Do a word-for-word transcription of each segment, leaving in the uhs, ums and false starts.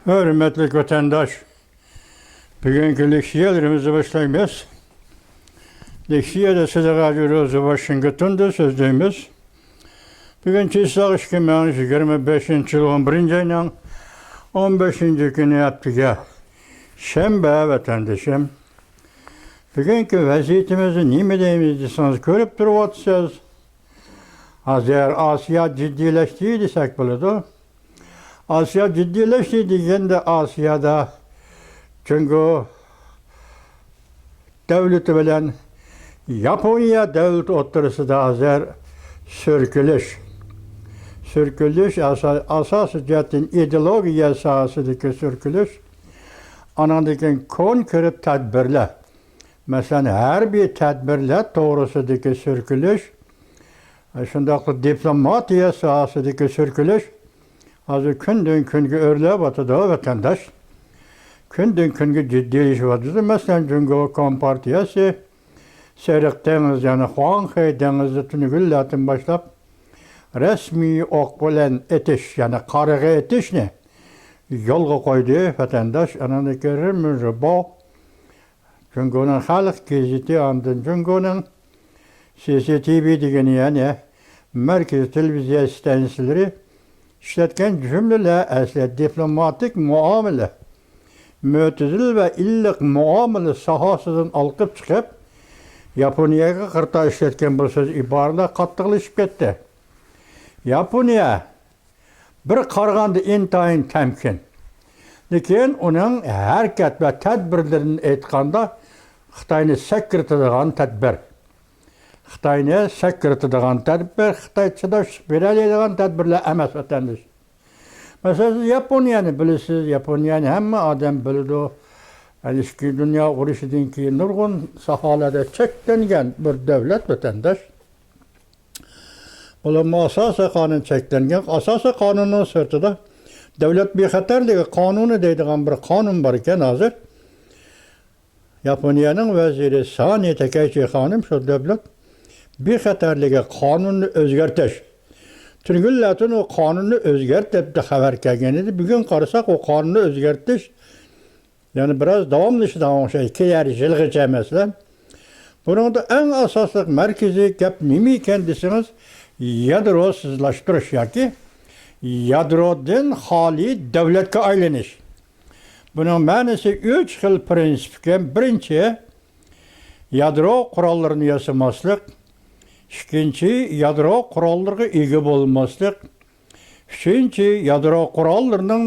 ھۆرمەتلىك ۋەتەنداش، بۈگۈنكى لېكسىيەلىرىمىزنى باشلايمىز. لېكسىيەدە سىدىق ھاجى روزى ۋاشىنگتوندا سۆزلەيمىز. بۈگۈن چىسلاق ئىككى مىڭ يىگىرمە بەشىنچى يىل ئون بىرىنچى ئاينىڭ ئون بەشىنچى كۈنى ھەپتىگە شەنبە ۋەتەندىشىم. بۈگۈنكى ۋەزىيىتىمىزنى نېمە دەيمىز دېسىڭىز، كۆرۈپ تۇرۇۋاتىسىز. ھازىر ئاسىيا جىددىيلەشتى دېسەك بولىدۇ. ئاسىيا جىددىيلەشتى دېگەندە، ئاسىيادا جۇڭگو دۆلىتى بىلەن ياپونىيە دۆلىتى ئوتتۇرىسىدا ھازىر سۈركىلىش. سۈركىلىش ئاسا-، ئاساسىي جەھەتتىن ئىدېئولوگىيە ساھەسىدىكى سۈركىلىش، ئانىڭدىن كېيىن كونكرېت تەدبىرلەر، مەسىلەن، ھەربىي تەدبىرلەر توغرىسىدىكى سۈركىلىش، شۇنداقلا دىپلوماتىيە ساھەسىدىكى سۈركىلىش ھازىر كۈندىن كۈنگە ئۆرلەۋاتىدۇ، ۋەتەنداش. كۈندىن كۈنگە جىددىيلىشىۋاتىدۇ. مەسىلەن، جۇڭگو كومپارتىيەسى سېرىق دېڭىز، يەنى خۇاڭخې دېڭىزى تۈنۈگۈنلەردىن باشلاپ رەسمىي ئوق بىلەن ئېتىش، يەنى قارىغا ئېتىشنى يولغا قويدى، ۋەتەنداش. ئانىڭدىن كېيىن رېنمىن رېباۋ، جۇڭگونىڭ خەلق گېزىتى، ئاندىن جۇڭگونىڭ سى سى تى ۋى دېگىنى، يەنى مەركىزىي تېلېۋىزىيە ئىستانسىلىرى ئىشلەتكەن جۈملىلەر ئەسلى دىپلوماتىك مۇئامىلە، مۆتىدىل ۋە ئىللىق مۇئامىلە ساھەسىدىن ئالقىپ چىقىپ، ياپونىيەگە قارىتا ئىشلەتكەن بۇ سۆز ئىبارىلەر قاتتىقلىشىپ كەتتى. ياپونىيە بىر قارىغاندا ئىنتايىن تەمكىن. لېكىن ئۇنىڭ ھەرىكەت ۋە تەدبىرلىرىنى ئېيتقاندا، خىتاينى سەكرىتىدىغان تەدبىر. خىتاينى سەكرىتىدىغان تەدبىر، خىتاي چىداشلىق بېرەلەيدىغان تەدبىرلەر ئەمەس، ۋەتەنداش. مەسىلەن، سىز ياپونىيەنى بىلىسىز، ياپونىيەنى ھەممە ئادەم بىلىدۇ. يەنى ئىككىنچى دۇنيا ئۇرۇشىدىن كېيىن نۇرغۇن ساھەلەردە چەكلەنگەن بىر دۆلەت، ۋەتەنداش. بولۇپمۇ ئاساسىي قانۇن چەكلەنگەن. ئاساسىي قانۇننىڭ سىرتىدا دۆلەت بىخەتەرلىكى قانۇنى دەيدىغان بىر قانۇن بار ئىكەن ھازىر. ياپونىيەنىڭ ۋەزىرى سانى تەكەيچى خانىم شۇ دۆلەت بىخەتەرلىكى قانۇنىنى ئۆزگەرتىش. تۈنۈگۈنلەردىن ئۇ قانۇننى ئۆزگەرت دەپ خەۋەر كەلگەن ئىدى. بۈگۈن قارىساق، ئۇ قانۇننى ئۆزگەرتىش يەنە بىراز داۋاملىشىدىغان ئوخشايدۇ، كېلەر يىلغىچە، مەسىلەن. بۇنىڭدا ئەڭ ئاساسلىق مەركىزىي گەپ نېمە ئىكەن دېسىڭىز، يادروسىزلاشتۇرۇش ياكى يادرودىن خالىي دۆلەتكە ئايلىنىش. بۇنىڭ مەنىسى ئۈچ خىل پىرىنسىپ ئىكەن. بىرىنچى، يادرو قوراللىرىنى ياسىماسلىق. ئىككىنچى، يادرو قوراللىرىغا ئىگە بولماسلىق. ئۈچىنچى، يادرو قوراللىرىنىڭ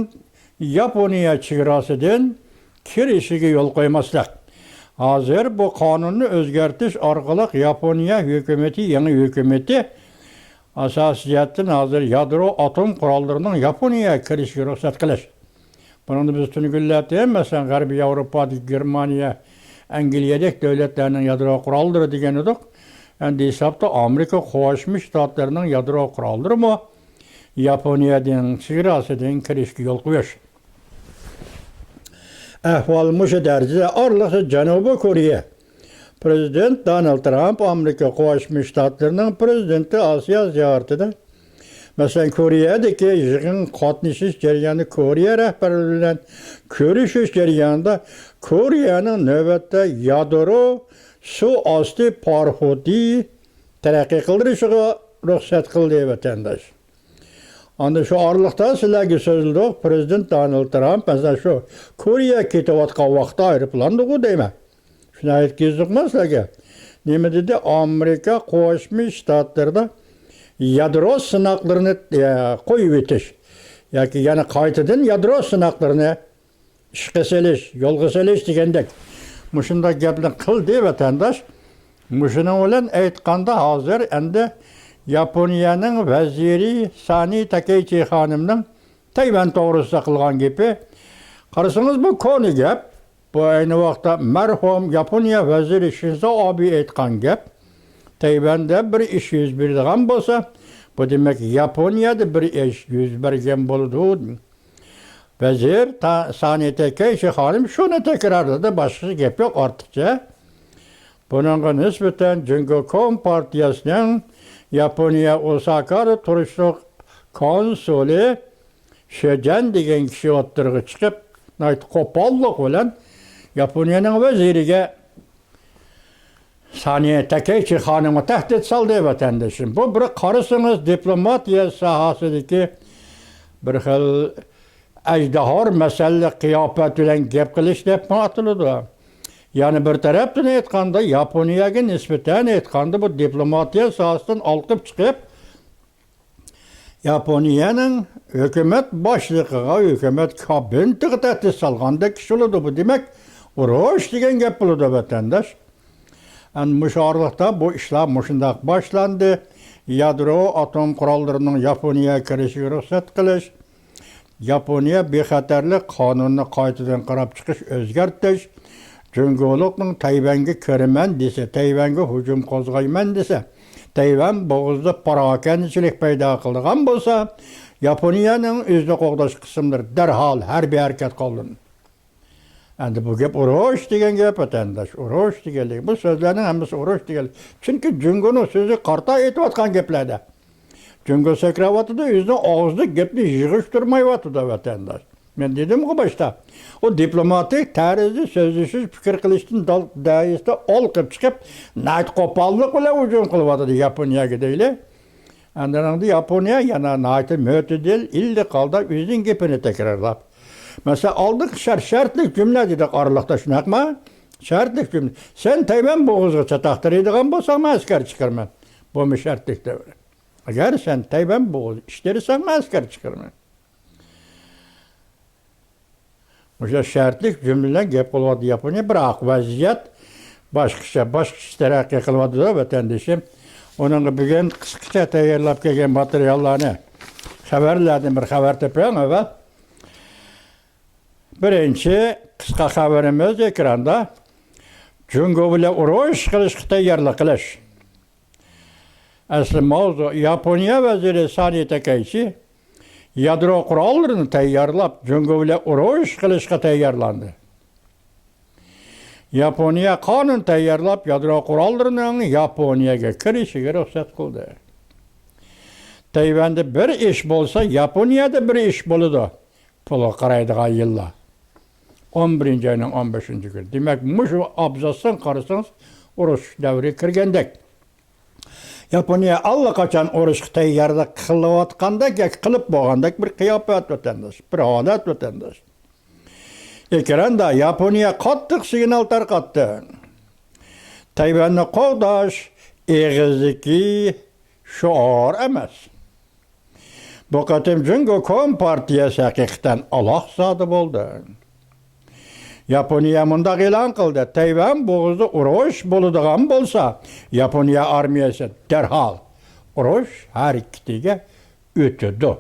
ياپونىيە چېگراسىدىن كىرىشىگە يول قويماسلىق. ھازىر بۇ قانۇننى ئۆزگەرتىش ئارقىلىق ياپونىيە ھۆكۈمىتى، يېڭى ھۆكۈمىتى ئاساسىي جەھەتتىن ھازىر يادرو ئاتوم قوراللىرىنىڭ ياپونىيەگە كىرىشىگە رۇخسەت قىلىش. بۇنىڭدا بىز تۈنۈگۈنلەردە، مەسىلەن، غەربىي ياۋروپادىكى گېرمانىيە، ئەنگلىيەدەك دۆلەتلەرنىڭ يادرو قوراللىرى دېگەن ئىدۇق. ئەمدى ھېسابتا ئامېرىكا قوشما شتاتلىرىنىڭ يادرو قوراللىرىمۇ ياپونىيەنىڭ چېگراسىدىن كىرىشكە يول قويۇش. ئەھۋال مۇشۇ دەرىجىدە ئارىلىقتا جەنۇبىي كورېيە. پىرېزىدېنت دونالد ترامپ ئامېرىكا قوشما شتاتلىرىنىڭ پىرېزىدېنتى ئاسىيا زىيارىتىدە، مەسىلەن، كورېيەدىكى يىغىنغا قاتنىشىش جەريانىدا، كورېيە رەھبەرلىرى بىلەن كۆرۈشۈش جەريانىدا كورېيەنىڭ نۆۋەتتە يادرو سۇ ئاستى پاراخوتى تەرەققىي قىلدۇرۇشىغا رۇخسەت قىلدى، ۋەتەنداش. ئاندىن شۇ ئارىلىقتا سىلەرگە سۆزلىدۇق، پىرېزىدېنت دونالد ترامپ، مەسىلەن، شۇ كورېيەگە كېتىۋاتقان ۋاقىتتا ئايروپىلاندىغۇ دەيمەن. شۇنى يەتكۈزدۇقمۇ سىلەرگە؟ نېمە دېدى؟ ئامېرىكا قوشما شتاتلىرىدا يادرو سىناقلىرىنى، ئە، قويۇۋېتىش ياكى يەنە قايتىدىن يادرو سىناقلىرىنى ئىشقا سېلىش، يولغا سېلىش دېگەندەك مۇشۇنداق گەپنى قىلدى، ۋەتەنداش. مۇشۇنىڭ بىلەن ئېيتقاندا، ھازىر ئەمدى ياپونىيەنىڭ ۋەزىرى سانى تاكەيچى خانىمنىڭ تەيۋەن توغرىسىدا قىلغان گېپى. قارىسىڭىز، بۇ كونا گەپ. بۇ ئەينى ۋاقىتتا مەرھۇم ياپونىيە ۋەزىرى شىنزو ئابې ئېيتقان گەپ. تەيۋەندە بىر ئىش يۈز بېرىدىغان بولسا، بۇ دېمەك ياپونىيەدە بىر ئىش يۈز بەرگەن بولىدۇ. ۋەزىر تا-، سانى تاكەيچى خانىم شۇنى تەكرارلىدى، باشقا گەپ يوق ئارتۇقچە. بۇنىڭغا نىسبەتەن جۇڭگو كومپارتىيەسىنىڭ ياپونىيە ئوساكادا تۇرۇشلۇق كونسۇلى شۆجەن دېگەن كىشى ئوتتۇرىغا چىقىپ، ناھايىتى قوپاللىق بىلەن ياپونىيەنىڭ ۋەزىرىگە سانىيە تاكەيچى خانىمغا تەھدىت سالدى، ۋەتەندىشىم. بۇ بىر قارىسىڭىز دىپلوماتىيە ساھەسىدىكى بىر خىل ئەجدىھار مەسەللىك قىياپەت بىلەن گەپ قىلىش دەپمۇ ئاتىلىدۇ. يەنە بىر تەرەپتىن ئېيتقاندا، ياپونىيەگە نىسبەتەن ئېيتقاندا، بۇ دىپلوماتىيە ساھەسىدىن ئالقىپ چىقىپ، ياپونىيەنىڭ ھۆكۈمەت باشلىقىغا، ھۆكۈمەت كابىنېتىغا تەھدىت سالغاندەك ئىش بولىدۇ بۇ. دېمەك، ئۇرۇش دېگەن گەپ بولىدۇ، ۋەتەنداش. ئەنە مۇشۇ ئارىلىقتا بۇ ئىشلار مۇشۇنداق باشلاندى. يادرو ئاتوم قوراللىرىنىڭ ياپونىيەگە كىرىشىگە رۇخسەت قىلىش، ياپونىيە بىخەتەرلىك قانۇنىنى قايتىدىن قاراپ چىقىش، ئۆزگەرتىش، جۇڭگولۇقنىڭ تەيۋەنگە كىرىمەن دېسە، تەيۋەنگە ھۇجۇم قوزغايمەن دېسە، تەيۋەن بوغۇزىدا پاراكەندىچىلىك پەيدا قىلىدىغان بولسا، ياپونىيەنىڭ ئۆزىنى قوغداش قىسىملىرى دەرھال ھەربىي ھەرىكەتكە ئاللىنىدۇ. ئەمدى بۇ گەپ ئۇرۇش دېگەن گەپ، ۋەتەنداش، ئۇرۇش دېگەنلىك. بۇ سۆزلەرنىڭ ھەممىسى ئۇرۇش دېگەنلىك. چۈنكى جۇڭگونىڭ سۆزى قارتا ئېيتىۋاتقان گەپلەردە. جۇڭگو سەكرەۋاتىدۇ، ئۆزىنىڭ ئاغزىدا گەپنى يىغىشتۇرمايۋاتىدۇ، ۋەتەنداش. مەن دېدىمغۇ باشتا، ئۇ دىپلوماتىك تەرزدە سۆزلىشىش، پىكىر قىلىشتىن دال-، دەرىجىسىدە ئالقىپ چىقىپ، ناھايىتى قوپاللىق بىلەن ھۇجۇم قىلىۋاتىدۇ ياپونىيەگە دەيلى. ئاندىن ياپونىيە يەنە ناھايىتى مۆتىدىل، ئىللىق ھالدا ئۆزىنىڭ گېپىنى تەكرارلاپ، مەسىلەن، ئالدىنقى شەرت، شەرتلىك جۈملە دېدۇق ئارىلىقتا، شۇنداقمۇ؟ شەرتلىك جۈملە. سەن تەيۋەن بوغۇزىغا چاتاق تىرەيدىغان بولساڭ، مەن ئەسكەر چىقىرىمەن. بۇمۇ شەرتلىك دەۋر. ئەگەر سەن تەيۋەن بوغۇزىغا ئىش تىرىسەڭ، مەن ئەسكەر چىقىرىمەن. مۇشۇ شەرتلىك جۈملە بىلەن گەپ قىلىۋاتىدۇ ياپونىيە. بىراق ۋەزىيەت باشقىچە، باشقىچە تەرەققىي قىلىۋاتىدۇ، ۋەتەندىشىم. ئۇنىڭغا بۈگۈن قىسقىچە تەييارلاپ كەلگەن ماتېرىياللارنى، خەۋەرلەردىن بىر خەۋەر تېپىڭ ئەۋۋەل. بىرىنچى قىسقا خەۋىرىمىز ئېكراندا. جۇڭگو بىلەن ئۇرۇش قىلىشقا تەييارلىق قىلىش. ئەسلى ماۋزۇ، ياپونىيە ۋەزىرى سانى تاكەيچى يادرو قوراللىرىنى تەييارلاپ، جۇڭگو بىلەن ئۇرۇش قىلىشقا تەييارلاندى. ياپونىيە قانۇن تەييارلاپ، يادرو قوراللىرىنىڭ ياپونىيەگە كىرىشىگە رۇخسەت قىلدى. تەيۋەندە بىر ئىش بولسا، ياپونىيەدە بىر ئىش بولىدۇ. پۇلغا قارايدىغان يىللار. ئون بىرىنچى ئاينىڭ ئون بەشىنچى كۈنى. دېمەك، مۇشۇ ئابزاستىن قارىسىڭىز، ئۇرۇش دەۋرىگە كىرگەندەك. ياپونىيە ئاللىقاچان ئۇرۇشقا تەييارلىق قىلىۋاتقاندەك ياكى قىلىپ بولغاندەك بىر قىياپەت، ۋەتەنداش، بىر ھالەت، ۋەتەنداش. ئېكراندا ياپونىيە قاتتىق سىگنال تارقاتتى. تەيۋەننى قوغداش ئېغىزدىكى شوئار ئەمەس. بۇ قېتىم جۇڭگو كومپارتىيەسى ھەقىقەتەن ئالاقزادە بولدى. ياپونىيە مۇنداق ئېلان قىلدى، تەيۋەن بوغۇزىدا ئۇرۇش بولىدىغان بولسا، ياپونىيە ئارمىيەسى دەرھال ئۇرۇش ھەرىكىتىگە ئۆتىدۇ.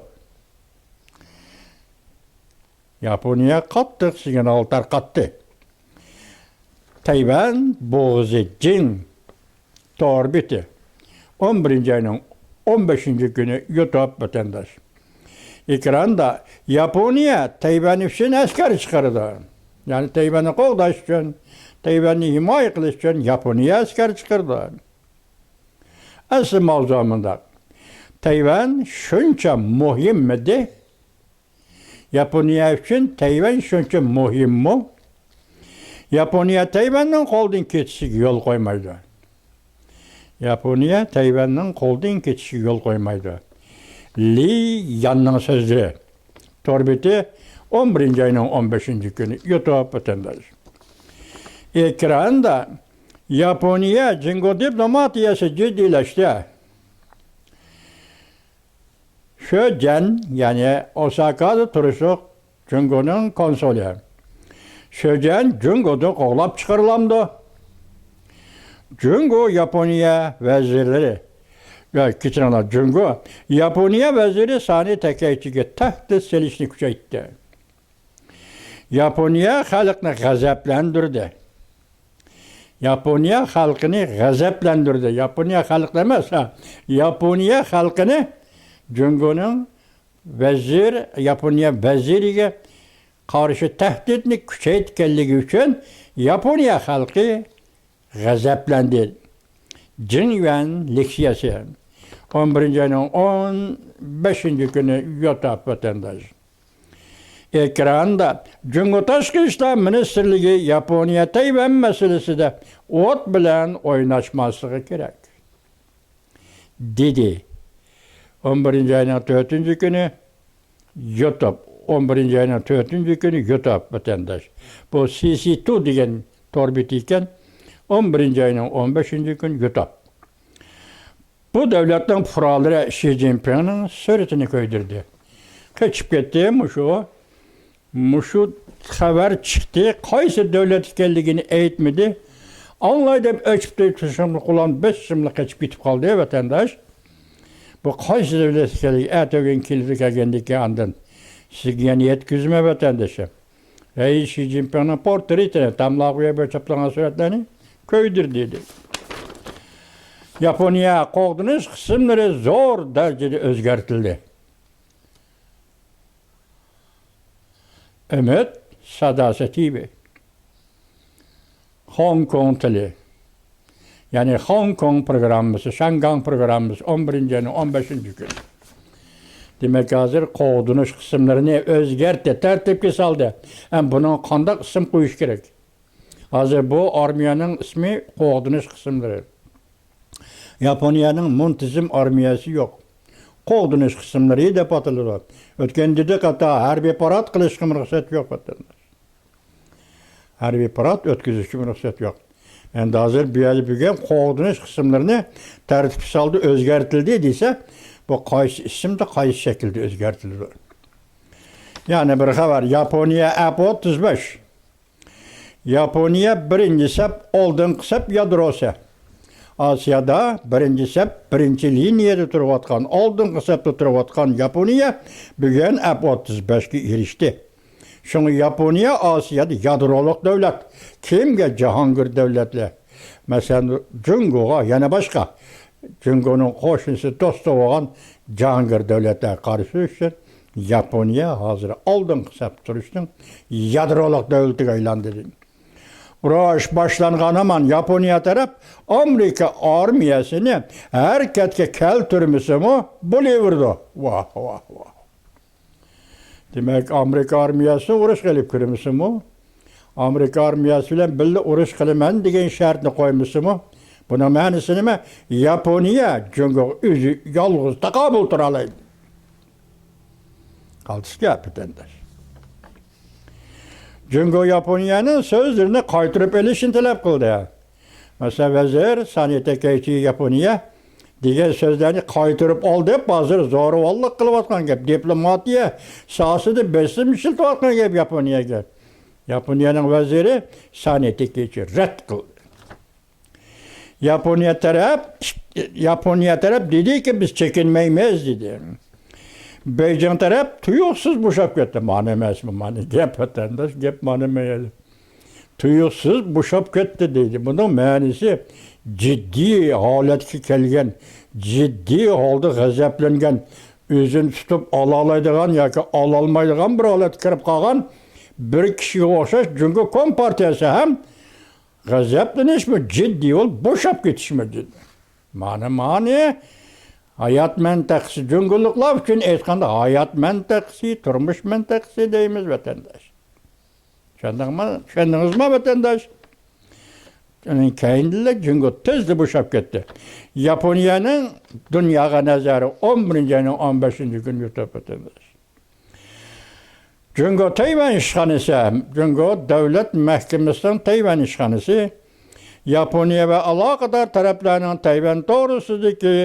ياپونىيە قاتتىق سىگنال تارقاتتى. تەيۋەن بوغۇزى جىڭ تور بېتى. ئون بىرىنچى ئاينىڭ ئون بەشىنچى كۈنى يۇتۇپ ۋەتەنداش. ئېكراندا ياپونىيە تەيۋەن ئۈچۈن ئەسكەر چىقىرىدۇ. يەنى تەيۋەننى قوغداش ئۈچۈن، تەيۋەننى ھىمايە قىلىش ئۈچۈن ياپونىيە ئەسكەر چىقىرىدۇ. ئەسلى ماۋزۇ مۇنداق. تەيۋەن شۇنچە مۇھىممىدى؟ ياپونىيە ئۈچۈن تەيۋەن شۇنچە مۇھىممۇ؟ ياپونىيە تەيۋەننىڭ قولدىن كېتىشىگە يول قويمايدۇ. ياپونىيە تەيۋەننىڭ قولدىن كېتىشىگە يول قويمايدۇ. لى ياننىڭ سۆزلىرى. تور بېتى، ئون بىرىنچى ئاينىڭ ئون بەشىنچى كۈنى يۇتۇپ ۋەتەنداش. ئېكراندا ياپونىيە جۇڭگو دىپلوماتىيەسى جىددىيلەشتى. شۆجەن، يەنى ئوساكادا تۇرۇشلۇق جۇڭگونىڭ كونسۇلى. شۆجەن جۇڭگودىن قوغلاپ چىقىرىلامدۇ؟ جۇڭگو ياپونىيە ۋەزىرلىرى، يا، كېچىرىڭلار، جۇڭگو ياپونىيە ۋەزىرى سانى تەكەيچىگە تەھدىت سېلىشنى كۈچەيتتى. ياپونىيە خەلقىنى غەزەپلەندۈردى. ياپونىيە خەلقىنى غەزەپلەندۈردى. ياپونىيە خەلقىنى ئەمەس، ھە، ياپونىيە خەلقىنى جۇڭگونىڭ ۋەزىر، ياپونىيە ۋەزىرىگە قارشى تەھدىتنى كۈچەيتكەنلىكى ئۈچۈن ياپونىيە خەلقى غەزەپلەندى. جىڭ يۈەن لېكسىيەسى. ئون بىرىنچى ئاينىڭ ئون بەشىنچى كۈنى يوتاپ ۋەتەنداش. ئېكراندا جۇڭگو تاشقى ئىشلار مىنىستىرلىكى ياپونىيە تەيۋەن مەسىلىسىدە ئوت بىلەن ئويناشماسلىقى كېرەك، دېدى. ئون بىرىنچى ئاينىڭ تۆتىنچى كۈنى يۇتۇپ، ئون بىرىنچى ئاينىڭ تۆتىنچى كۈنى يۇتۇپ، ۋەتەنداش. بۇ سى سى تۇ دېگەن تور بېتى ئىكەن. ئون بىرىنچى ئاينىڭ ئون بەشىنچى كۈنى يۇتۇپ. بۇ دۆلەتنىڭ پۇقرالىرى شى جىنپىڭنىڭ سۈرىتىنى كۆيدۈردى. قېچىپ كەتتى مۇشۇ. مۇشۇ خەۋەر چىقتى، قايسى دۆلەت ئىكەنلىكىنى ئېيتمىدى. ئاڭلاي دەپ ئۆچۈپتۇ، تۇشۇملۇق بىلەن بېشىملا قېچىپ كېتىپ قالدى، ۋەتەنداش. بۇ قايسى دۆلەت ئىكەنلىكى ئەتىگۈن كېلىدۇ، كەلگەندىن كېيىن ئاندىن سىزگە يەنە يەتكۈزىمەن، ۋەتەنداشلار. ھەي، شى جىنپىڭنىڭ پورترېتىنى، تاملاغۇيە بويىچە چاپلانغان سۈرەتلەرنى كۆيدۈر، دېدى. ياپونىيە قوغدىنىش قىسىملىرى زور دەرىجىدە ئۆزگەرتىلدى. ئۈمىد ساداسى تى ۋى. خوڭكوڭ تىلى. يەنى خوڭكوڭ پروگراممىسى، شاڭگاڭ پروگراممىسى، ئون بىرىنچى ئاينىڭ ئون بەشىنچى كۈنى. دېمەك، ھازىر قوغدىنىش قىسىملىرىنى ئۆزگەرتتى، تەرتىپكە سالدى. ئەمما بۇنىڭغا قانداق ئىسىم قويۇش كېرەك؟ ھازىر بۇ ئارمىيەنىڭ ئىسمى قوغدىنىش قىسىملىرى. ياپونىيەنىڭ مۇنتىزىم ئارمىيەسى يوق. قوغدىنىش قىسىملىرى دەپ ئاتىلىدۇ. ئۆتكەندە دېدۇق، ھەتتا ھەربىي پارات قىلىشقىمۇ رۇخسەت يوق، ۋەتەنداش. ھەربىي پارات ئۆتكۈزۈشكىمۇ رۇخسەت يوق. ئەمدى ھازىر بۇ يەردە بۈگۈن قوغدىنىش قىسىملىرىنى تەرتىپكە سالدى، ئۆزگەرتىلدى دېسە، بۇ قايسى ئىسىمدا، قايسى شەكىلدە ئۆزگەرتىلىدۇ؟ يەنە بىر خەۋەر، ياپونىيە ئەپ ئوتتۇز بەش. ياپونىيە بىرىنچى سەپ، ئالدىنقى سەپ يادروسى. ئاسىيادا بىرىنچى سەپ، بىرىنچى لىنىيەدە تۇرۇۋاتقان، ئالدىنقى سەپتە تۇرۇۋاتقان ياپونىيە بۈگۈن ئەپ ئوتتۇز بەشكە ئېرىشتى. شۇڭا ياپونىيە ئاسىيادا يادرولۇق دۆلەت. كىمگە جاھانگىر دۆلەتلەر؟ مەسىلەن، جۇڭگوغا، يەنە باشقا جۇڭگونىڭ قوشنىسى، دوستى بولغان جاھانگىر دۆلەتلەرگە قارشى تۇرۇش ئۈچۈن ياپونىيە ھازىر ئالدىنقى سەپتە تۇرۇشنىڭ يادرولۇق دۆلىتىگە ئايلاندى. ئۇرۇش باشلانغان ھامان ياپونىيە تەرەپ ئامېرىكا ئارمىيەسىنى ھەرىكەتكە كەلتۈرمىسىمۇ بولۇۋېرىدۇ. ۋاھ، ۋاھ، ۋاھ. دېمەك، ئامېرىكا ئارمىيەسى ئۇرۇشقا ئېلىپ كىرمىسىمۇ، ئامېرىكا ئارمىيەسى بىلەن بىللە ئۇرۇش قىلىمەن دېگەن شەرتنى قويمىسىمۇ، بۇنىڭ مەنىسى نېمە؟ ياپونىيە جۇڭگوغا ئۆزى يالغۇز تاقابىل تۇرالايدۇ. قالتىس گەپ، ۋەتەنداش. جۇڭگو ياپونىيەنىڭ سۆزلىرىنى قايتۇرۇپ ئېلىشنى تەلەپ قىلدى. مەسىلەن، ۋەزىر سانى تېكەيچى ياپونىيە دېگەن سۆزلەرنى قايتۇرۇپ ئال دەپ، ھازىر زورىۋاللىق قىلىۋاتقان گەپ. دىپلوماتىيە ساھەسىدە بېسىم ئىشلىتىۋاتقان گەپ ياپونىيەگە. ياپونىيەنىڭ ۋەزىرى سانى تېكەيچى رەت قىلدى. ياپونىيە تەرەپ، ياپونىيە تەرەپ دېدىكى، بىز چېكىنمەيمىز دېدى. بېيجىڭ تەرەپ تۇيۇقسىز بوشاپ كەتتى. مانا ئەمەسمۇ، مانا گەپ، ۋەتەنداش، گەپ مانا ئەمەس. تۇيۇقسىز بوشاپ كەتتى دېدى. بۇنىڭ مەنىسى جىددىي ھالەتكە كەلگەن، جىددىي ھالدا غەزەپلەنگەن، ئۆزىنى تۇتۇپ ئالالايدىغان ياكى ئالالمايدىغان بىر ھالەتكە كىرىپ قالغان بىر كىشىگە ئوخشاش جۇڭگو كومپارتىيەسى ھەم غەزەپلىنىشمۇ جىددىي بولۇپ، بوشاپ كېتىشمۇ جىددىي. مانا، مانا ھايات مەنتىقىسى، جۇڭگولۇقلار ئۈچۈن ئېيتقاندا، ھايات مەنتىقىسى، تۇرمۇش مەنتىقىسى دەيمىز، ۋەتەنداش. چۈشەندىڭمۇ؟ چۈشەندىڭىزمۇ، ۋەتەنداش؟ ئۇنىڭ كەينىدىنلا جۇڭگو تېزلا بوشاپ كەتتى. ياپونىيەنىڭ دۇنياغا نەزەرى ئون بىرىنچى ئاينىڭ ئون بەشىنچى كۈنى يۇتۇپ، ۋەتەنداش. جۇڭگو تەيۋەن ئىشخانىسى، جۇڭگو دۆلەت مەھكىمىسىنىڭ تەيۋەن ئىشخانىسى ياپونىيە ۋە ئالاقىدار تەرەپلەرنىڭ تەيۋەن توغرىسىدىكى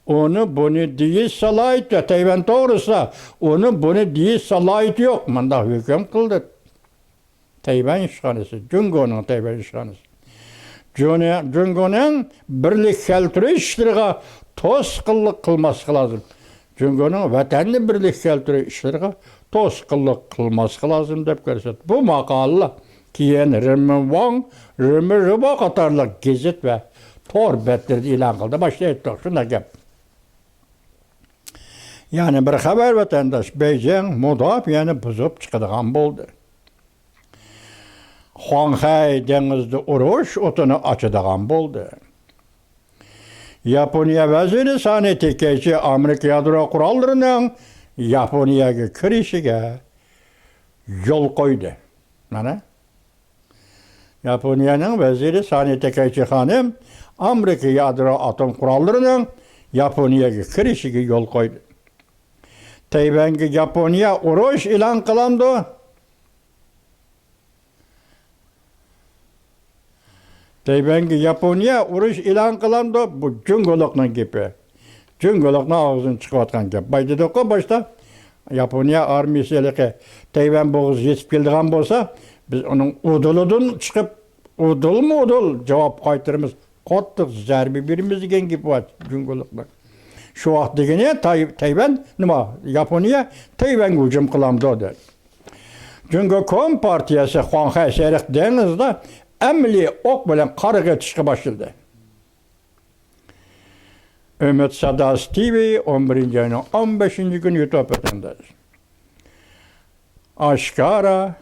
ئۇنى بۇنى دېيىش سالاھىيىتى، تەيۋەن توغرىسىدا ئۇنى بۇنى دېيىش سالاھىيىتى يوق، مۇنداق ھۆكۈم قىلدى. تەيۋەن ئىشخانىسى، جۇڭگونىڭ تەيۋەن ئىشخانىسى. جۇنى-، جۇڭگونىڭ بىرلىك كەلتۈرۈش ئىشلىرىغا توسقۇنلۇق قىلماسلىقى لازىم. جۇڭگونىڭ ۋەتەننى بىرلىك كەلتۈرۈش ئىشلىرىغا توسقۇنلۇق قىلماسلىقى لازىم دەپ كۆرسەتتى. بۇ ماقالىلەر كېيىن رېمىن ۋاڭ، رېمىن رىبو قاتارلىق گېزىت ۋە تور بەتلىرىدە ئېلان قىلدى. باشتا ئېيتتۇق، شۇنداق گەپ. يەنە بىر خەۋەر، ۋەتەنداش، بېيجىڭ مۇداپىئەنى بۇزۇپ چىقىدىغان بولدى. خۇاڭخەي دېڭىزدا ئۇرۇش ئوتىنى ئاچىدىغان بولدى. ياپونىيە ۋەزىرى سانى تېكەيچى ئامېرىكا يادرو قوراللىرىنىڭ ياپونىيەگە كىرىشىگە يول قويدى. مانا، ياپونىيەنىڭ ۋەزىرى سانى تاكايچى خانىم ئامېرىكا يادرو ئاتوم قوراللىرىنىڭ ياپونىيەگە كىرىشىگە يول قويدى. تەيۋەنگە ياپونىيە ئۇرۇش ئېلان قىلامدۇ؟ تەيۋەنگە ياپونىيە ئۇرۇش ئېلان قىلامدۇ؟ بۇ جۇڭگولۇقنىڭ گېپى. جۇڭگولۇقنىڭ ئاغزىدىن چىقىۋاتقان گەپ. باي دېدۇققۇ باشتا، ياپونىيە ئارمىيىسى ھېلىقى تەيۋەن بوغۇزىغا يېتىپ كېلىدىغان بولسا، بىز ئۇنىڭ ئۇدۇلىدىن چىقىپ، ئۇدۇلمۇ ئۇدۇل جاۋاب قايتۇرىمىز، قاتتىق زەربە بېرىمىز دېگەن گېپى بار جۇڭگولۇقنىڭ. شۇ ۋاقىت دېگىنى تاي-، تەيۋەن، نېمە، ياپونىيە تەيۋەنگە ھۇجۇم قىلامدۇ دەپ. جۇڭگو كومپارتىيەسى خۇاڭخەي سېرىق دېڭىزىدا ئەمەلىي ئوق بىلەن قارىغا ئېتىشقا باشلىدى. ئۈمىد ساداسى تىۋى ئون بىرىنچى ئاينىڭ ئون بەشىنچى كۈنى يۇتۇپ ئۆتەندە ئاشكارا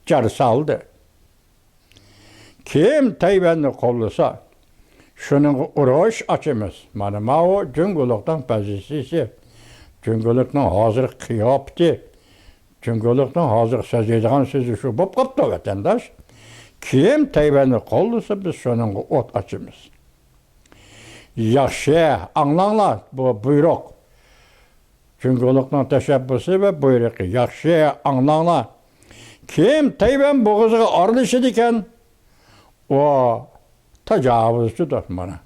جار سالدى. كىم تەيۋەننى قوللىسا، شۇنىڭغا ئۇرۇش ئاچىمىز. مانا ماۋۇ جۇڭگولۇقنىڭ پوزىتسىيىسى، جۇڭگولۇقنىڭ ھازىرقى قىياپىتى، جۇڭگولۇقنىڭ ھازىر سۆزلەيدىغان سۆزى شۇ بولۇپ قاپتۇ، ۋەتەنداش. كىم تەيۋەننى قوللىسا، بىز شۇنىڭغا ئوت ئاچىمىز. ياخشى، ئاڭلاڭلار، بۇ بۇيرۇق. جۇڭگولۇقنىڭ تەشەببۇسى ۋە بۇيرۇقى. ياخشى، ئاڭلاڭلار. كىم تەيۋەن بوغۇزىغا ئارىلىشىدىكەن، ئۇ تاجاۋۇزچىدۇر، مانا.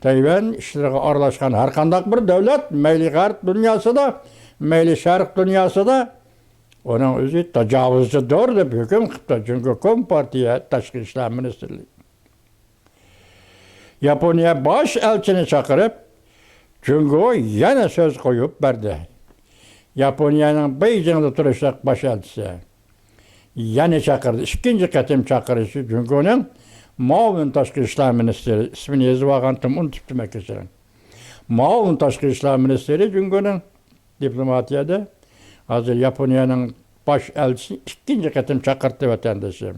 تەيۋەن ئىشلىرىغا ئارىلاشقان ھەر قانداق بىر دۆلەت، مەيلى غەرب دۇنياسىدا، مەيلى شەرق دۇنياسىدا، ئۇنىڭ ئۆزى تاجاۋۇزچىدۇر دەپ ھۆكۈم قىپتۇ جۇڭگو كومپارتىيە تاشقى ئىشلار مىنىستىرلىكى. ياپونىيە باش ئەلچىنى چاقىرىپ، جۇڭگو يەنە سۆز قويۇپ بەردى. ياپونىيەنىڭ بېيجىڭدا تۇرۇشلۇق باش ئەلچىسى يەنە چاقىردى. ئىككىنچى قېتىم چاقىرىشى جۇڭگونىڭ مۇئاۋىن تاشقى ئىشلار مىنىستىرى، ئىسمىنى يېزىۋالغانتىم، ئۇنتۇپتىمەن، كەچۈرۈڭ. مۇئاۋىن تاشقى ئىشلار مىنىستىرى جۇڭگونىڭ دىپلوماتىيەدە ھازىر ياپونىيەنىڭ باش ئەلچىسىنى ئىككىنچى قېتىم چاقىرتتى، ۋەتەندىشىم.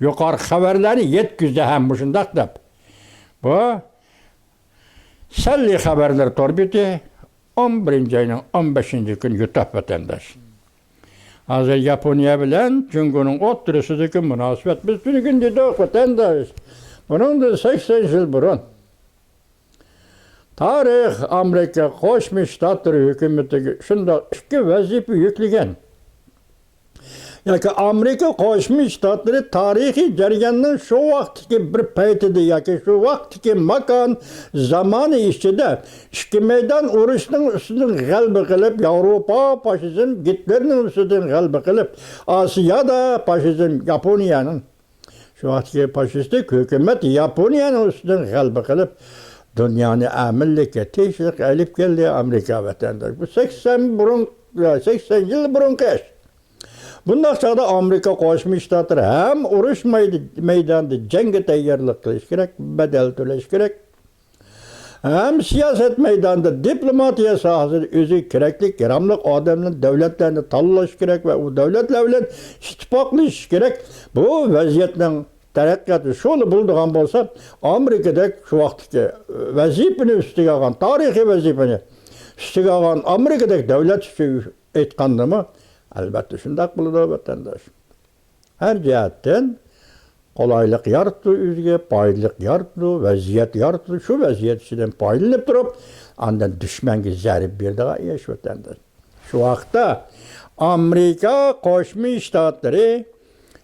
يۇقىرىقى خەۋەرلەرنى يەتكۈزدى ھەم مۇشۇنداق دەپ. بۇ سەللى خەۋەرلىرى تور بېتى ئون بىرىنچى ئاينىڭ ئون بەشىنچى كۈنى يۇتۇپ، ۋەتەنداش. ھازىر ياپونىيە بىلەن جۇڭگونىڭ ئوتتۇرىسىدىكى مۇناسىۋەت، بىز تۈنۈگۈن دېدۇق، ۋەتەنداش. بۇنىڭدىن سەكسەن يىل بۇرۇن تارىخ ئامېرىكا قوشما شتاتلىرى ھۆكۈمىتىگە شۇنداق ئىككى ۋەزىپە يۈكلىگەن. ياكى ئامېرىكا قوشما شتاتلىرى تارىخىي جەرياننىڭ شۇ ۋاقىتتىكى بىر پەيتىدە ياكى شۇ ۋاقىتتىكى ماكان، زامانى ئىچىدە ئىككى مەيدان ئۇرۇشنىڭ ئۈستىدىن غەلىبە قىلىپ، ياۋروپا فاشىزم، گىتلېرنىڭ ئۈستىدىن غەلىبە قىلىپ، ئاسىيادا فاشىزم، ياپونىيەنىڭ شۇ ۋاقىتتىكى فاشىستىك ھۆكۈمەت ياپونىيەنىڭ ئۈستىدىن غەلىبە قىلىپ، دۇنيانى ئەمىنلىككە، تىنچلىققا ئېلىپ كەلدى ئامېرىكا ۋەتەنداش. بۇ سەكسەن بۇرۇن، سەكسەن يىل بۇرۇنقى ئىش. بۇنداق چاغدا ئامېرىكا قوشما شتاتلىرى ھەم ئۇرۇش مەيد-، مەيدانىدا جەڭگە تەييارلىق قىلىش كېرەك، بەدەل تۆلەش كېرەك. ھەم سىياسەت مەيدانىدا، دىپلوماتىيە ساھەسىدە ئۆزىگە كېرەكلىك، ياراملىق ئادەملەرنى، دۆلەتلەرنى تاللاش كېرەك ۋە ئۇ دۆلەتلەر بىلەن ئىتتىپاقلىشىش كېرەك. بۇ ۋەزىيەتنىڭ تەرەققىياتى شۇلا بولىدىغان بولسا، ئامېرىكىدەك شۇ ۋاقىتتىكى ۋەزىپىنى ئۈستىگە ئالغان، تارىخىي ۋەزىپىنى ئۈستىگە ئالغان ئامېرىكىدەك دۆلەت ئۈچۈن ئېيتقاندىمۇ، ئەلۋەتتە شۇنداق بولىدۇ، ۋەتەنداش. ھەر جەھەتتىن قولايلىق يارىتىدۇ ئۆزىگە، پايدىلىق يارىتىدۇ، ۋەزىيەت يارىتىدۇ. شۇ ۋەزىيەت ئىچىدىن پايدىلىنىپ تۇرۇپ، ئاندىن دۈشمەنگە زەربە بېرىدىغان ئىش ۋەتەنداش. شۇ ۋاقىتتا ئامېرىكا قوشما شتاتلىرى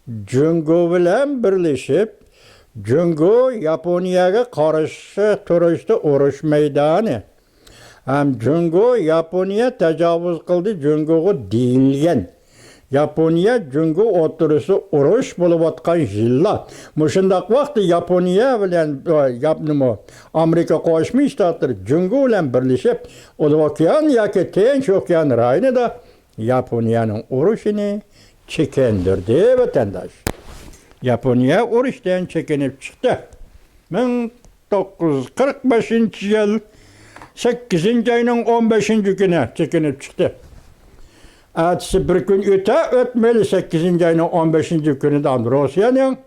جۇڭگو بىلەن بىرلىشىپ، جۇڭگو ياپونىيەگە قارشى تۇرۇشتا ئۇرۇش مەيدانى، ھەم جۇڭگو ياپونىيە تاجاۋۇز قىلدى جۇڭگوغا دېيىلگەن، ياپونىيە جۇڭگو ئوتتۇرىسىدا ئۇرۇش بولۇۋاتقان يىللار، مۇشۇنداق ۋاقىتتا ياپونىيە بىلەن، ئە، ياپ-، نېمە، ئامېرىكا قوشما شتاتلىرى جۇڭگو بىلەن بىرلىشىپ، ئۇلۇغ ئوكيان ياكى تىنچ ئوكيان رايونىدا ياپونىيەنىڭ ئۇرۇشىنى چېكىندۈردى، ۋەتەنداش. ياپونىيە ئۇرۇشتىن چېكىنىپ چىقتى. مىڭ توققۇز يۈز قىرىق بەشىنچى يىل سەككىزىنچى ئاينىڭ ئون بەشىنچى كۈنى چېكىنىپ چىقتى. ئەتىسى بىر كۈن ئۆتە ئۆتمەيلا سەككىزىنچى ئاينىڭ ئون بەشىنچى كۈنىدە روسىيەنىڭ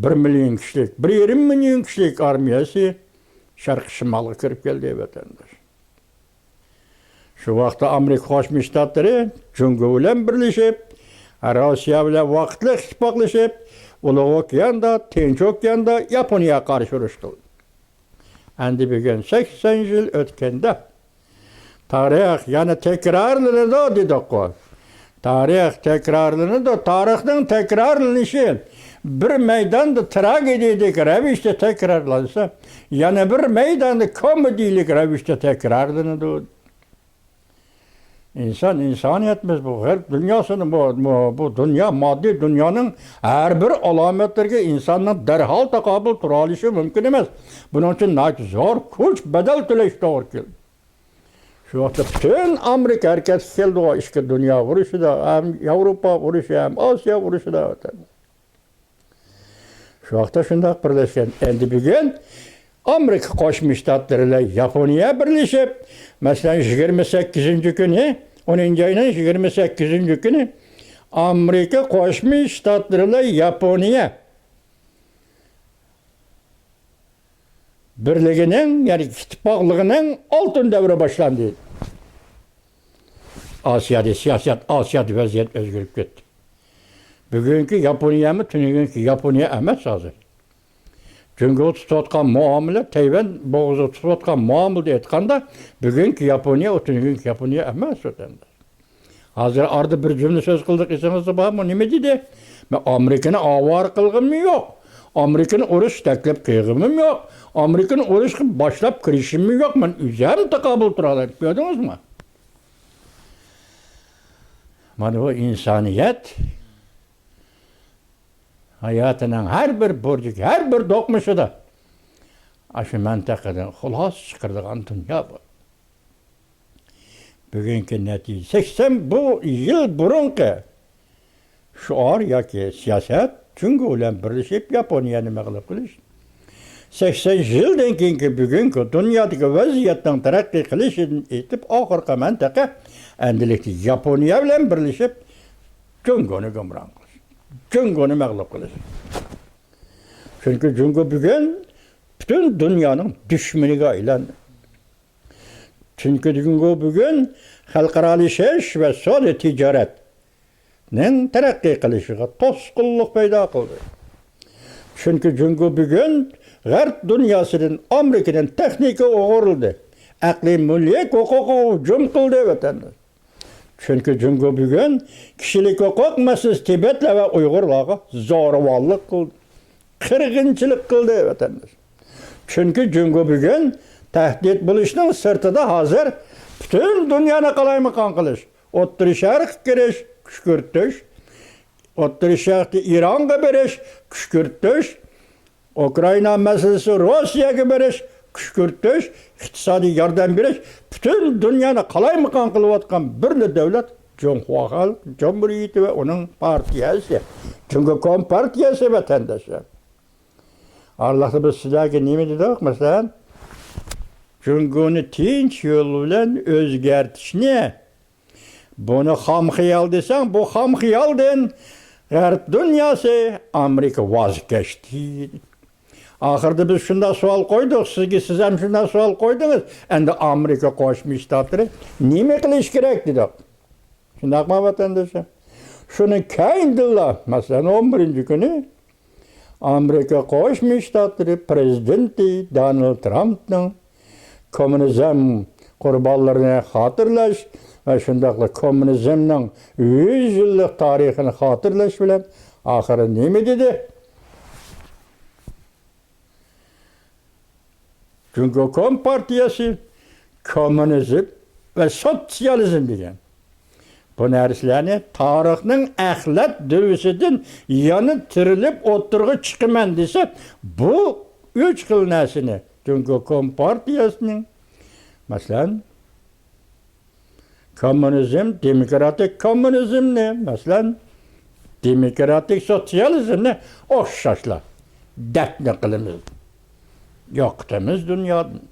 بىر مىليون كىشىلىك، بىر يېرىم مىليون كىشىلىك ئارمىيەسى شەرقىي شىمالغا كىرىپ كەلدى، ۋەتەنداش. شۇ ۋاقىتتا ئامېرىكا قوشما شتاتلىرى جۇڭگو بىلەن بىرلىشىپ، روسىيە بىلەن ۋاقىتلىق ئىتتىپاقلىشىپ، ئۇلۇغ ئوكياندا، تىنچ ئوكياندا ياپونىيەگە قارشى ئۇرۇش قىلدى. ئەمدى بۈگۈن سەكسەن يىل ئۆتكەندە، تارىخ يەنە تەكرارلىنىدۇ دېدۇققۇ. تارىخ تەكرارلىنىدۇ. تارىخنىڭ تەكرارلىنىشى بىر مەيداندا تراگېدىيەلىك رەۋىشتە تەكرارلانسا، يەنە بىر مەيداندا كومېدىيەلىك رەۋىشتە تەكرارلىنىدۇ. ئىنسان، ئىنسانىيەتمىز بۇ. غەرب دۇنياسىنى، بۇ، بۇ، بۇ دۇنيا، ماددىي دۇنيانىڭ ھەر بىر ئالامەتلىرىگە ئىنساننىڭ دەرھال تاقابىل تۇرالىشى مۇمكىن ئەمەس. بۇنىڭ ئۈچۈن ناھايىتى زور كۈچ، بەدەل تۆلەش توغرا كېلىدۇ. شۇ ۋاقىتتا پۈتۈن ئامېرىكا ھەرىكەتكە كەلدىغۇ، ئىككى دۇنيا ئۇرۇشىدا، ھەم ياۋروپا ئۇرۇشى، ھەم ئاسىيا ئۇرۇشىدا. شۇ ۋاقىتتا شۇنداق بىرلەشكەن. ئەمدى بۈگۈن ئامېرىكا قوشما شتاتلىرى بىلەن ياپونىيە بىرلىشىپ، مەسىلەن، يىگىرمە سەككىزىنچى كۈنى، ئونىنچى ئاينىڭ يىگىرمە سەككىزىنچى كۈنى ئامېرىكا قوشما شتاتلىرى بىلەن ياپونىيە بىرلىكىنىڭ، يەنى ئىتتىپاقلىقىنىڭ ئالتۇن دەۋرى باشلاندى. ئاسىيادا سىياسەت، ئاسىيادا ۋەزىيەت ئۆزگىرىپ كەتتى. بۈگۈنكى ياپونىيەمۇ تۈنۈگۈنكى ياپونىيە ئەمەس ھازىر. جۇڭگو تۇتۇۋاتقان مۇئامىلە، تەيۋەن بوغۇزىغا تۇتۇۋاتقان مۇئامىلىدە ئېيتقاندا، بۈگۈنكى ياپونىيە ئۇ تۈنۈگۈنكى ياپونىيە ئەمەس، ۋەتەنداش. ھازىر ئارىدا بىر جۈملە سۆز قىلدۇق، ئېسىڭىزدە بارمۇ؟ نېمە دېدى؟ مەن ئامېرىكىنى ئاۋارە قىلغىنىم يوق. ئامېرىكىنى ئۇرۇش تەكلىپ قىلغىنىم يوق. ئامېرىكىنى ئۇرۇشقا باشلاپ كىرىشىممۇ يوق. مەن ئۆزۈم تاقابىل تۇرالايمەن. كۆردىڭىزمۇ؟ مانا بۇ ئىنسانىيەت ھاياتىنىڭ ھەر بىر بۇرجىكى، ھەر بىر دوقمۇشىدا ئاشۇ مەنتىقىدىن خۇلاسە چىقىرىدىغان دۇنيا بۇ. بۈگۈنكى نەتىجە، سەكسەن بۇ يىل بۇرۇنقى شوئار ياكى سىياسەت، جۇڭگو بىلەن بىرلىشىپ ياپونىيەنى مەغلۇپ قىلىش. سەكسەن يىلدىن كېيىنكى بۈگۈنكى دۇنيادىكى ۋەزىيەتنىڭ تەرەققىي قىلىشىدىن ئېيتىپ، ئاخىرقى مەنتىقە ئەمدىلىكتە ياپونىيە بىلەن بىرلىشىپ جۇڭگونى گۇمران قىلىش، جۇڭگونى مەغلۇپ قىلىش. چۈنكى جۇڭگو بۈگۈن پۈتۈن دۇنيانىڭ دۈشمىنىگە ئايلاندى. چۈنكى جۇڭگو بۈگۈن خەلقئارالىشىش ۋە سودا تىجارەتنىڭ تەرەققىي قىلىشىغا توسقۇنلۇق پەيدا قىلدى. چۈنكى جۇڭگو بۈگۈن غەرب دۇنياسىدىن، ئامېرىكىدىن تېخنىكا ئوغرىلىدى، ئەقلىي مۈلۈك ھوقۇقىغا ھۇجۇم قىلدى، ۋەتەنداش. چۈنكى جۇڭگو بۈگۈن كىشىلىك ھوقۇق مەسىلىسى تىبەتلەر ۋە ئۇيغۇرلارغا زورىۋانلىق قىلدى، قىرغىنچىلىق قىلدى، ۋەتەنداش. چۈنكى جۇڭگو بۈگۈن تەھدىت بولۇشنىڭ سىرتىدا ھازىر پۈتۈن دۇنيانى قالايمىقان قىلىش، ئوتتۇرا شەرققە كىرىش، كۈشكۈرتۈش، ئوتتۇرا شەرقتىن ئىرانغا بېرىش، كۈشكۈرتۈش، ئۇكرائىنا مەسىلىسى، روسىيەگە بېرىش، كۈشكۈرتۈش، ئىقتىسادىي ياردەم بېرىش، پۈتۈن دۇنيانى قالايمىقان قىلىۋاتقان بىرلا دۆلەت جۇڭخۇا خەلق جۇمھۇرىيىتى ۋە ئۇنىڭ پارتىيەسى، جۇڭگو كومپارتىيەسى، ۋەتەنداشلار. ئارىلىقتا بىز سىلەرگە نېمە دېدۇق؟ مەسىلەن، جۇڭگونى تىنچ يول بىلەن ئۆزگەرتىشنى، بۇنى خام خىيال دېسەڭ، بۇ خام خىيالدىن غەرب دۇنياسى، ئامېرىكا ۋاز كەچتى. ئاخىرىدا بىز شۇنداق سوئال قويدۇق سىزگە، سىز ھەم شۇنداق سوئال قويدىڭىز. ئەمدى ئامېرىكا قوشما شتاتلىرى نېمە قىلىش كېرەك دېدۇق. شۇنداقمۇ، ۋەتەنداشلار؟ شۇنىڭ كەينىدىنلا، مەسىلەن، ئون بىرىنچى كۈنى ئامېرىكا قوشما شتاتلىرى پرېزىدېنتى دونالد ترامپنىڭ كوممۇنىزم قۇربانلىرىنى خاتىرىلەش ۋە شۇنداقلا كوممۇنىزمنىڭ يۈز يىللىق تارىخىنى خاتىرىلەش بىلەن ئاخىرى نېمە دېدى؟ جۇڭگو كومپارتىيەسى كوممۇنىزم ۋە سوتسىيالىزم دېگەن بۇ نەرسىلەرنى تارىخنىڭ ئەخلەت دۆۋىسىدىن يەنە تىرىلىپ ئوتتۇرىغا چىقىمەن دېسە، بۇ ئۈچ خىل نەرسىنى جۇڭگو كومپارتىيەسىنىڭ، مەسىلەن، كوممۇنىزم، دېموكراتىك كوممۇنىزمنى، مەسىلەن، دېموكراتىك سوتسىيالىزمنى ئوخشاشلا دەپنە قىلىمىز، يوقىتىمىز دۇنيادىن.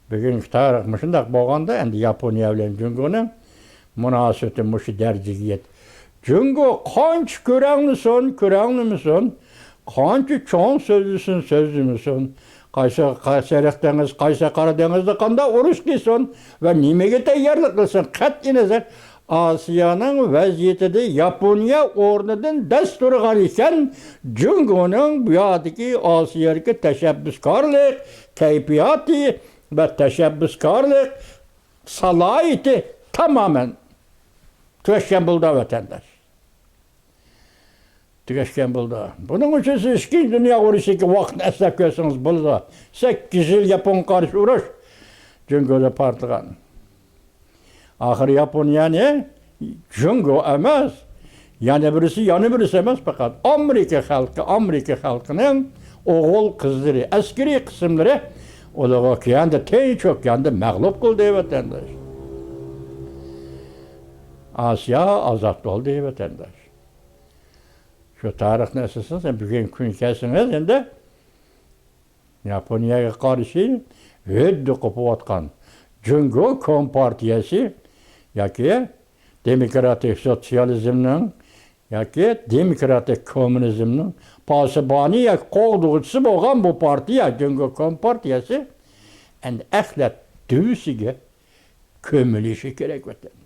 بۈگۈنكى تارىخ مۇشۇنداق بولغاندا، ئەمدى ياپونىيە بىلەن جۇڭگونىڭ مۇناسىۋىتى مۇشۇ دەرىجىگە يەتتى. جۇڭگو قانچە كۆرەڭلىسۇن، كۆرەڭلىمىسۇن، قانچە چوڭ سۆزلىسۇن، سۆزلىمىسۇن، قايسى، قايسى شەرق دېڭىز، قايسى قارا دېڭىزدا قانداق ئۇرۇش قىلسۇن ۋە نېمىگە تەييارلىق قىلسۇن، قەتئىينەزەر، ئاسىيانىڭ ۋەزىيىتىدە ياپونىيە ئورنىدىن دەس تۇرغان ئىكەن، جۇڭگونىڭ بۇ ياقتىكى ئاسىيادىكى تەشەببۇسكارلىق كەيپىياتى ۋە تەشەببۇسكارلىق سالاھىيىتى تامامەن تۈگەشكەن بولىدۇ، ۋەتەنداش. تۈگەشكەن بولىدۇ. بۇنىڭ ئۈچۈن سىز ئىككىنچى دۇنيا ئۇرۇشىدىكى ۋاقىتنى ئەسلەپ كۆرسىڭىز بولىدۇ. سەككىز يىل ياپونغا قارشى ئۇرۇش جۇڭگودا پارتلىغان. ئاخىرى ياپونىيەنى جۇڭگو ئەمەس، يەنە بىرسى، يەنە بىرسى ئەمەس، پەقەت ئامېرىكا خەلقى، ئامېرىكا خەلقىنىڭ ئوغۇل قىزلىرى، ئەسكىرىي قىسىملىرى ئۇلارغا كەندە تىنچ، كەندە مەغلۇپ قىلدى، ۋەتەنداش. ئاسىيا ئازاد بولدى، ۋەتەنداش. شۇ تارىخنى ئەسلىسىڭىز، بۈگۈنكى كۈنگە كەلسىڭىز، ئەمدى ياپونىيەگە قارشى ھۆددە قوپۇۋاتقان جۇڭگو كومپارتىيەسى ياكى دېموكراتىك سوتسىيالىزمنىڭ ياكى دېموكراتىك كوممۇنىزمنىڭ پاسىبانى ياكى قوغدىغۇچىسى بولغان بۇ پارتىيە، جۇڭگو كومپارتىيەسى، ئەمدى ئەخلەت دۆۋىسىگە كۆمۈلۈشى كېرەك، ۋەتەنداش.